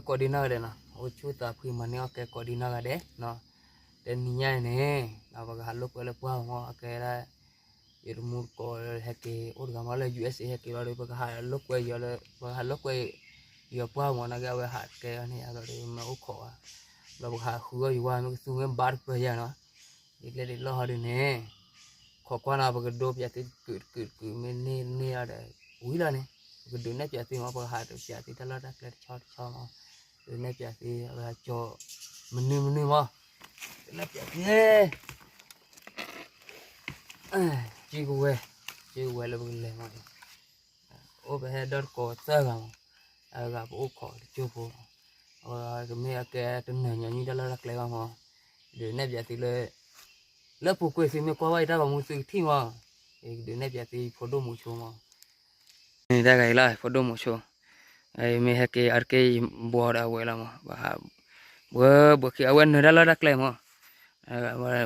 ကိးဒံနီၢ်ဂၤဒဲးနီၤ, အိၣ်ဆူၣ်သးဖှံမၤန့ၢ်အီၣ်ကဲကိးဒံနီၢ်ဂၤဒဲးနီၤ. တနံၤညါအံၤန့ၣ် ပကဟးလိာ်ကွဲလၢပှၢ်မီၤ အကဲဒၣ် ယတမူတကိးဟဲက့ၤအိၣ်တဂၤမီၤလၢ ယူၢ်အ့ၣ်စ့ၣ် ဟဲက့ၤလီၤဒီး ပကဟးလိာ်ကွဲယီၤလၢ ပကဟးလိာ်ကွဲယီၤပှၢ်မီၤ နာ်က့အဝဲဟးတကဲအီၤန့ၣ် အလီၤဒီးမ့ၢ်အိၣ်ခိးဝဲ ဘျီပကဟးဃုအီၣ်ယဝဲ မ့ၢ်ကသူမ့ၢ်ဘါတပၢၤယၤနီၤ. ဒ်လဲၣ်ဒ်လဲၣ်ဟီဒုးန့ၣ် ခိးကွၢ်နီၤ ပကဒိပၠးသုတကုာ်တကုာ်တကုာ် မ့ၢ်န့ၢ်န့ၢ်အီၤဒီး ဝံၤလီၤန့ၣ် ပကဒုးနဲၣ်ပၠးသုမီၤ ပကဟးဒုးပၠးသုတၢ်လီၢ်တၢ်ကျဲတဆီတဆီမီၤ, ဒုးနဲၣ်ပၠးသု အဝဲကၠီ မနုၤမနုၤမီၤ, ဒုးနဲၣ်ပၠးသု ကၠံကဝဲ, ကၠံကဝဲလၢပကလဲၤမီၤအံၤ အိၣ်ပဟဲဒီတကိးသၢဂၤမီၤ, အဂၤပအိၣ်ခိးတကၠိဖိမီၤ, အဝဲကမ့ၢ်အကဲတနၢၤညီနုၢ်တၢ်လီၢ်တၢ်ကျဲဘၣ်မီၤ, ဒုးနဲၣ်ပၠးသုလၢ လၢပူၤကွံာ်သုမ့ၢ်ကွၢ်ဘၣ်ယတၢ်ဂီၤမူသုကထံၣ်မီၤ, ယကဒုးနဲၣ်ပၠးသုယဖိဒိၣ်မူဆိမီၤ, န့ၣ်တၢ်ဂၤအံၤလီၤ ဖိဒိၣ်မူဆိ, မ့ၢ်ဟဲက့ၤအါတက့ၢ် ယဘှီဒီးအဝဲလီၤမီၤ, ဘှီဘှီခံအဝဲနၢၤတၢ်လီၢ်တၢ်ကျဲမီၤ,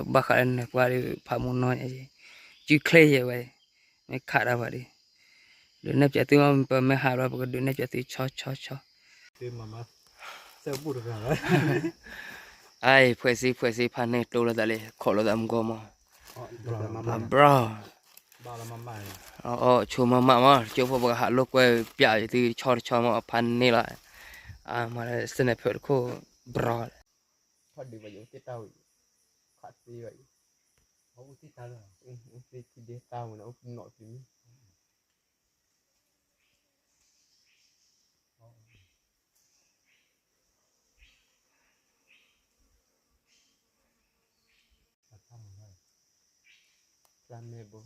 ဘၣ်ဃးလၢနၢၤပှၢ်ဒီး ဖးမူနီၢ်ညါ စုချ့ယဲဝဲ, မ့ၢ်ခးတၢ်ပှၤဒီး ဒုးနဲၣ်ပၠးသုမီၤ ပမ့ၢ်ဟးဘျီ ပကဒုးနဲၣ်ပၠးသုဆီဆီဆီ, အံၤ ဖှဲးစ့ဖှဲးစ့ ဖးန့ၢ်တိလိာ်သးလံ ခိးလိာ်သးမုၢ်ဂီၢ်မီၤ, အဘြီ အီၣ်ဆိမးမးမီၤ ကၠိဖိ ပကဟးလိာ်ကွဲပၠးသုဆီတဆီမီၤ အဖးန့ၢ်လီၤ, အမၤလၢစနဲၣ်ဖၢၣ်တခိၣ် ဘြီ ထီၣ်ဒုးဘၣ်ယအိၣ်တ့ၢ်တၢ်ဝဲ, ခးသ့ဘၣ်ယ, အိၣ်တ့ၢ်တၢ်လၢ, အိၣ်တ့ၢ်ခံဒ့တၢ်ဝဲန့ၣ် အိၣ်နီၣ်တမံၤ, ကျါမဲဘိ ခီ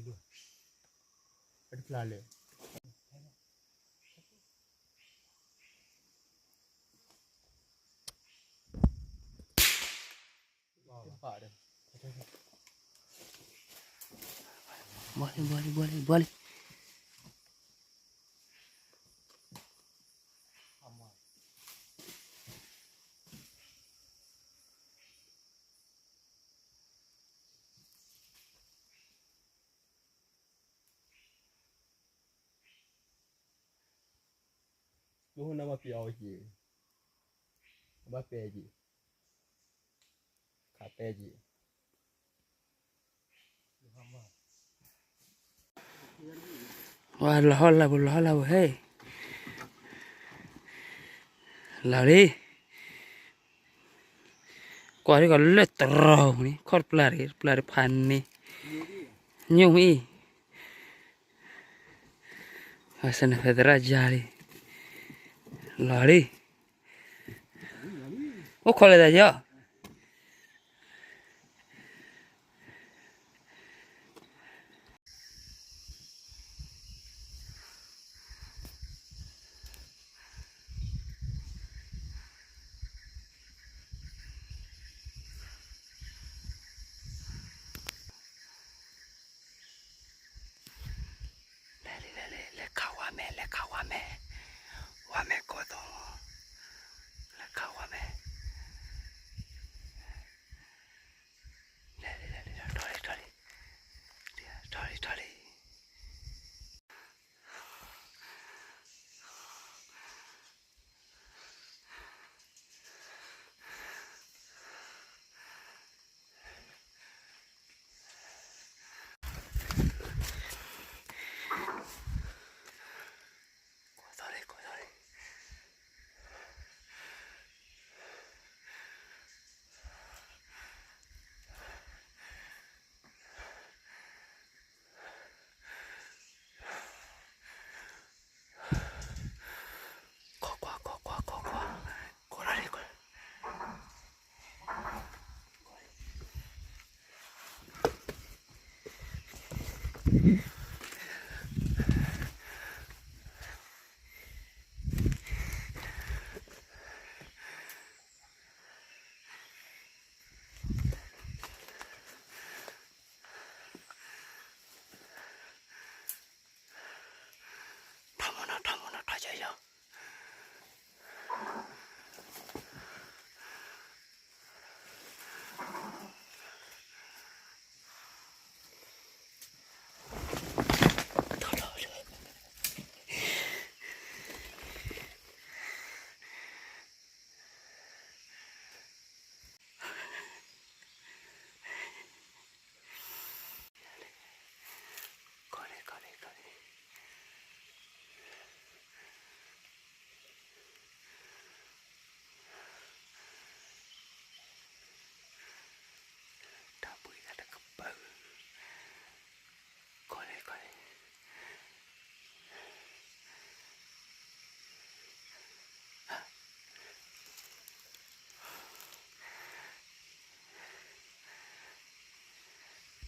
ဘၣ်, အတဖျါလဲၣ်. ဘၣ်လံ ဘၣ်လံ ဘၣ်လံ ဘၣ်လံ. မ့ၢ်ဟိန့ၣ်ဘၣ်ပျီအီၤက့ၤ, ဘၣ်ပဲက့ၤ, ခးပဲက့ၤ. ဝါလီၤဟီၣ်လၢ်ပူၤ လီၤဟီၣ်လၢ်ပူၤဟဲ, လီၤလံ. ကွၢ်ဒ်ကီးလၢတရီန့ၣ် ခီၣ်တပျၢ်တဂ့ၤ တပျၢ်တဖးန့ၣ်, ညိၣ်မ့ၢ်အံၤ, စနၢၣ်ဖဲသရၣ်ယါလံ, လီၤလံ. အိၣ်ခိးလၢတၢ်ယီၤ. လဲၤလံ လဲၤလံ လဲၤခးဝါမဲာ် လဲၤခးဝါမဲာ်, ဝါမဲာ်ကိးသီ, လဲၤခးဝါမဲာ်, လဲၤလံ လဲၤလံ ထီၣ်လံ ထီၣ်လံ, ထီၣ်လံ ထီၣ်လံ. ကိးသီလံ ကိးသီလံ.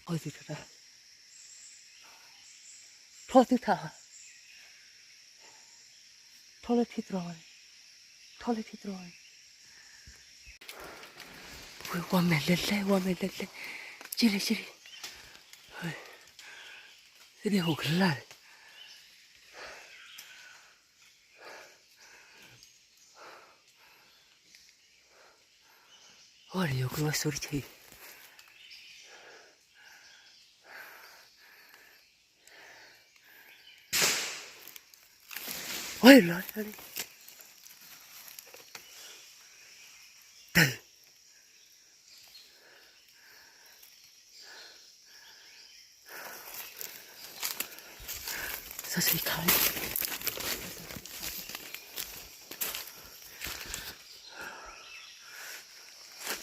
အီၣ်သုထီၣ်တၢ်, ထီၣ်သုထၣ်, ထီၣ်လၢထံတြီၤဝဲ, ထီၣ်လၢထံတြီၤဝဲ, ဝဲဝါမဲာ်လဲၤလဲၤ ဝါမဲာ်လဲၤလဲၤ, ကံလံ ကံလံ, သ့ၣ်ဒ့ၣ်ဟူးကလာ် အီၣ်ဒီးယိၤကျိဝဲဆိတဆံး, ဝဲလီၤလီၤလံ, တၢ် စီၤဆံးခး,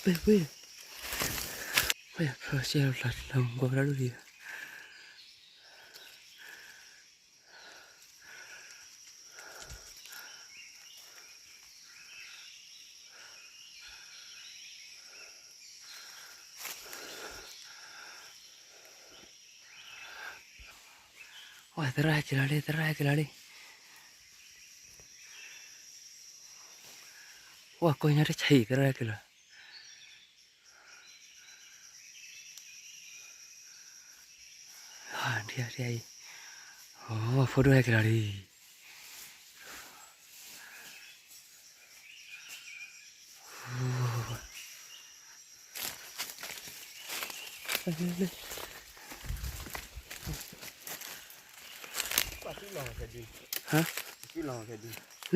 ပှ့ၤပှ့ၤ, ဝဲဖျိးစဲလီၤလီၤဂီၤဒၣ်လံ, ဝဲသရၣ်က့ၤလီၤလံ သရၣ်က့ၤလီၤလံ, ဝဲကိးညါတဆံးသရၣ်က့ၤလီၤ, ဒ်အံၤ, ဖိဒိၣ်ဟဲက့ၤလီၤလံ.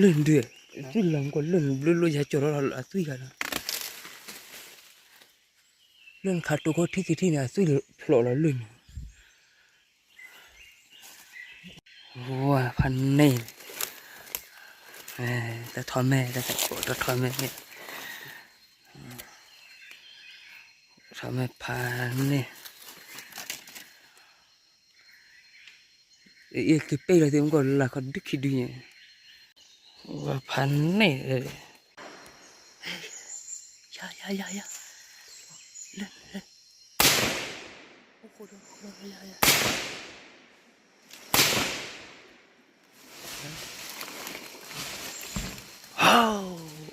လၢၢ်ဒုး, သုလီၤကီးလၢၢ်ဘျုးလိာ်ယၤကၠီၤထီၣ်လီၤအသွံၣ်ဂၤလီၤ, လၢၢ်နခးတိခိၣ်ထံၣ်က့ၤထံၣ်န့ၣ် အသွံၣ်ဖျိးလီၤလၢၢ်န့ၣ်. ဝဲဖးန့ၢ်, တထီၣ်မဲာ် တထီၣ်မဲာ်န့ၣ်, ထီၣ်မဲာ်ဖးန့ၢ်, အ့ၣ်က့ၤပ့ၢ်လီၤသ့ၣ်မူကီၢ်လၢ်ခီဒုၣ်ခံဒုၣ်ညါ, ဝဲဖးန့ၢ်, ယၤ ယၤ ယၤ ယၤ, လၢ လၢ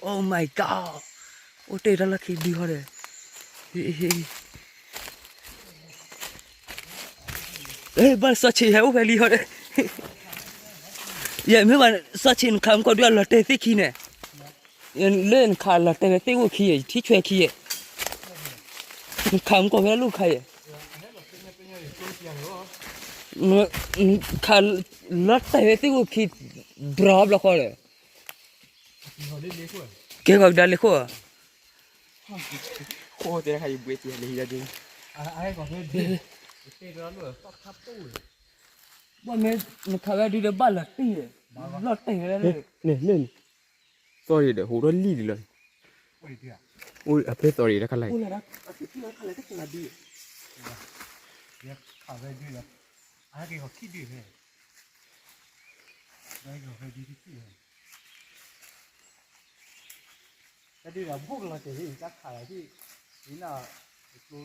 Oh my God, အိၣ်တ့ၢ်တၢ်လီၢ်ခံဒုဟီဒီး, ဘၣ်စီၤဆံးဟဲအိၣ်ဖဲလံဟီဒီး, ယမ့ၢ်ဘၣ်စီၤဆံးနခးမူကီၢ်ဒုအလီၤတဲာ်သ့ၣ်ခံန့ၣ်, လၢနခးလီၤတဲာ်ဝဲသ့ၣ်အိၣ်ခံယဲၢ် ထံဆွဲခံယဲၢ်, နခးမူကီၢ်ဖဲလၢခါယဲၢ်, ခးလီၤတဲာ်ဝဲသ့ၣ်အိၣ်ခံ, ဘြီဘျီဃီဒီး, ကဲဂီၤကဒါလ့ခိၣ်ဧါ, ဃိတဲခါယဘှ့တလ့ဒၣ်, ဘၣ်မ့ၢ်နခးဝဲဒုဒီးဘၣ်လီၤတံၢ်, လီၤတဲာ်ဝဲလၢ, သီၣ်ရံၣ်ဒီးဟူးထီၣ်လံၣ်လံလီၤ, အဖဲသီၣ်ရံၣ်တခါလၢ်, ခးဝဲဒုဒီး, အဟဲက့ၤဂီၤခံဒုဖဲ, ဝဲဂီၤဖဲဒုတံၢ်, တၢ်ဒုးဒီးဘိၣ်ကလီၤတဲာ်လံ တၢ်ခးလီၤဒ်, ဒ်န့ၣ်, အကျိ,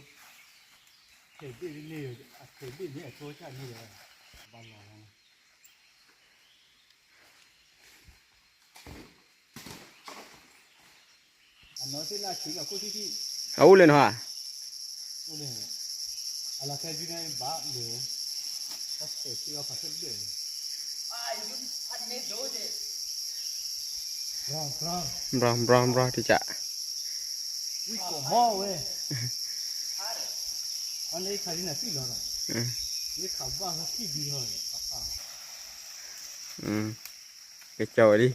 ထဲးဘ့ၣ်န့ၣ်, အထဲးဘ့ၣ်န့ၣ်အကျိဆၣ်န့ၣ်ဒီး, ဘၣ်လီၤလီၤ, အနီၢ်သ့ၣ်လၢအဆံးလီၤခိၣ်ထံၣ်ထံၣ်, အအိၣ်လၢနဟါ, အိၣ်လၢ, အလီၤခဲဒုန့ၣ်ဘၣ်လၢ, တၢ်ဆဲးထံၣ်အီၤဖးထီၣ်ဘျဲၣ် brown brown brown brown brown တကး, ဝံကိးမီဝဲ, အန့ၣ်ခးဒ်န့ၣ်သွံၣ်လီၤ, ယခးဘၣ်ဟီၣ်ခံဒုလီၤ, ကကၢဝဲလံ,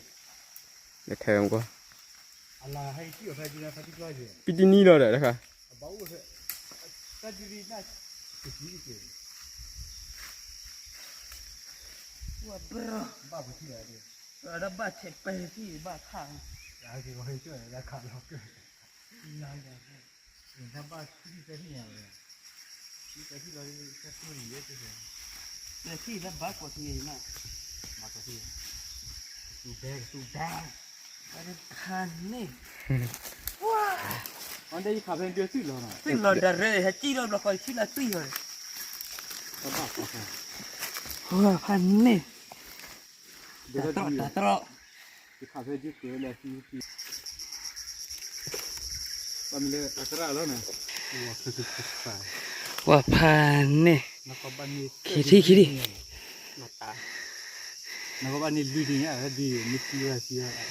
နထဲမကွၢ်, ပတနံၤလီၤဒီးတခါ, ဘၣ်ပထံၣ်လီၤ, ဘၣ်ဆဲးပဲထံၣ်ဘၣ်ခါ, ဘၣ်ထံၣ်လီၤ, တထံၣ်လၢဘၣ်ကွၢ်ထံၣ်န့ၣ်, ဘၣ်ကွၢ်ထံၣ်, သူဘဲ, သူဘဲ, ခါန့ၣ်, ဝါ, အဒဲယခးဖဲဒုသွံၣ်လီၤ, သွံၣ်လီၤဒီးရဲ ဟဲကံၣ်ထီၣ်ဘျီဃီ ယထံၣ်လၢသွံၣ်လီၤ ဖးန့ၢ်, တၢ်တြီၣ်, ဝဲဖးန့ၢ်, ခံထံၣ်ခံထံၣ်, ယၤကလီၤကယၤကလီၤ ဟဲကီၢ်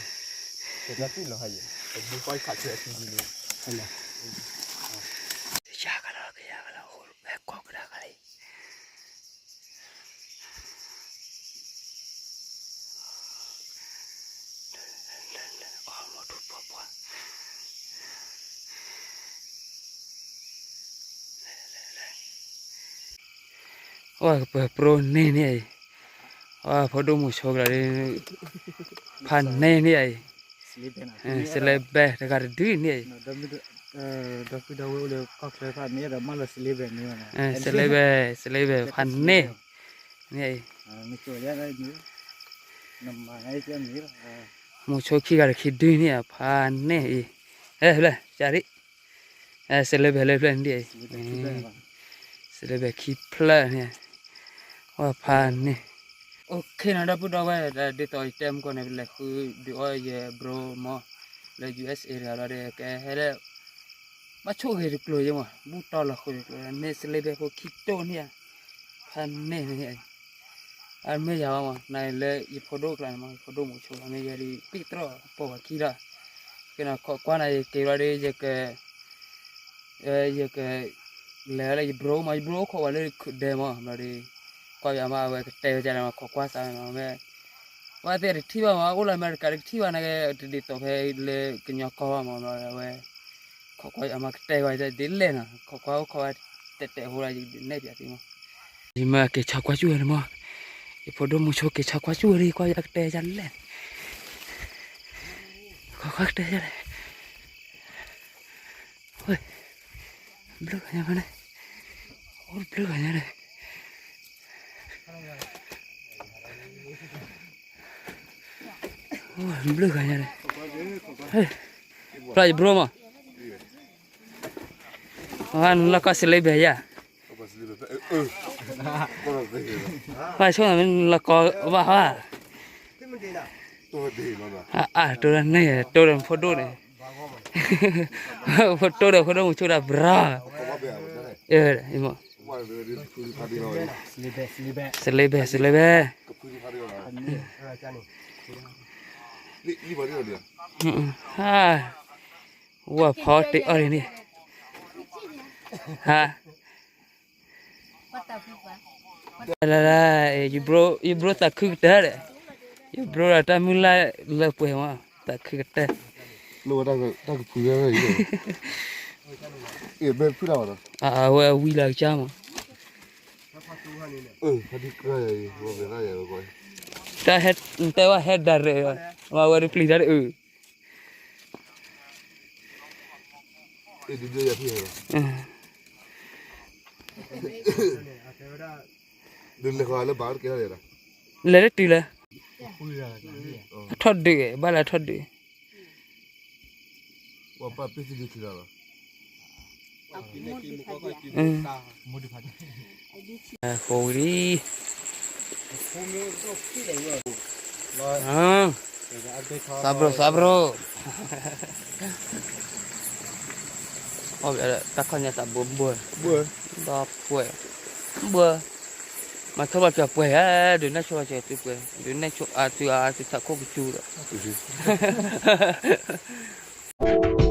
ကဒါကလီၤ အီၣ်ကပၢၤပြိန့ၢ်န့ၣ်အံၤ, အီၣ်ဖိဒိၣ်မူဆိကလီၤ, ဖးန့ၢ်န့ၣ်အံၤ, စလ့ဘဲတဂၤတဒုန့ၣ်အံၤ, ဒီပုၢ်ဒီဝဲၢ်အိၣ်လၢကီၢ်ချၢဖၣ်န့ၣ်ဒီးမၢလီၤစလ့ဘဲန့ၣ်, စလ့ဘဲ, စလ့ဘဲဖးန့ၢ်န့ၣ်အံၤ, မူဆိခံဂၤတခံဒုန့ၣ်အံၤ ဖးန့ၢ်အံၤ, ဟဲဖျဲၣ် ကၢ်ရံၣ်, စလ့ဘဲလၢဖျၢၣ်န့ၣ်အံၤ, စလ့ဘဲခံဖျၢၣ်န့ၣ်, အီၣ်ဖးန့ၢ်, အိၣ်ခ့နီၤ ဒီပုၢ်ဒီဝဲၢ် ဒ်သိးယတဲမုၢ်ကီၢ်န့ၣ် ပလဲၤဃုဒုးအီၣ်ယဘြိမး လၢ ယူၢ်အ့းအ့း တဂၤလီၤဒီး ကဟဲလၢ ဘၣ်ဆိၣ်ဂ့ၤတကျိၤယဲမး ဘူၣ်တီၢ်လီၤဃုာ်တကျိၤ န့ၢ်စလ့ဘဲဖိခံတိၢ်န့ၣ်ဧါ, ဖးန့ၢ်န့ၣ်, အမ့ၢ်ယၤဘၣ်မး နလၢယဖိဒိၣ်ကျါန့ၣ်မး ယဖိဒိၣ်မူဆိလီၤ မ့ၢ်ယဲဒ် ပံၣ်တြီၣ်ပိာ်ပှၤခံလီၤ, ကနီၤခိးကွၢ်နၤ ယက့ၤဘျီဒီး ယက ယက လဲၤလၢယဘြိမး ယဘြိအိၣ်ခိးဝဲလၢခုးဒဲမး ဘျီဒီး ကွၢ်ယၤမး အဝဲကတဲဝဲဒ်လဲၣ်မး ခိးကွၢ်စးမး မ့ၢ် ဝဲသ့ၣ်တထံၣ်ဘၣ်မး အိၣ်လၢအမဲရကၤတထံၣ်ဘၣ်န့ၣ်က့ တဒ်သိးဖဲလၢကညီကီၢ်ဘၣ်မး ဘျီအဝဲ ခိးကွၢ်ယၤမး ကတဲဝဲဒ်လဲၣ်နီၤ ခိးကွၢ်အိၣ်ခိးဝဲ တဲတဲဖိလၢယနဲၣ်ပၠးသ့မး ယမၤက့ၤဆါကွၢ်စူၣ်ဝဲန့ၣ်မး ယဖိဒိၣ်မူဆိက့ၤဆါကွၢ်စူၣ်ဝဲဒီး ကွၢ်ယၤကတဲယၤလဲၣ် ခိးကွၢ်ကတဲယၤလဲၣ် ဘျုးဂၤညါမးန့ၣ် အိၣ်ဘျုးဂၤညါန့ၣ် ဘျုးဂၤညါန့ၣ် ဖျါယဘြိမး လီၤကီၢ်စလ့ဘဲယၤ ဖျါဆိမ့ၢ်လီၤကီၢ်ဘၣ်ဟါ အါ တိၢ်ဒီးန့ၣ် တိၢ်ဒီးဖိဒိၣ်န့ၣ် ဖိတိၢ်ဒီးဖိဒိၣ်မူဆိဒၣ်ဘြါ အၢ စလ့ဘဲ စလ့ဘဲ ဝဲဖီတ့အီၣ်န့ၣ် ဟါ လၢ ယဘြိသးခုကတၢၢ်ဒီး ယဘြိဒီးတၢ်မုၢ်လၢ်လၢပှဲၤမး သးခုကတၢၢ် တၢ်ကဖုးဝဲ အဝဲအဝံလၢကစၢ်မး တၢ်ဟဲတဲဝဲဟဲဒၣ်ရဲၣ် မ့ၢ်ဝဲဒၣ်ပျံၤတၢ်တအုး လဲၤလၢတုၤလၢ အထီၣ်ဒုး ဘၣ်လၢအထီၣ်ဒုး ဃိဝံၤလံ သးဘြိၣ်သးဘြိၣ် တၢ်ခီၣ်ညါသးဘိဘိ ဒီးပှဲၤ ဘိ မၤထီၣ်ဘၣ်ကပှဲၤဧါ ဒုးနဲၣ်ဆိဘၣ်ကသုပှဲၤ ဒုးနဲၣ်ဆိအသုအသုထးခိၣ်ကစူဒီး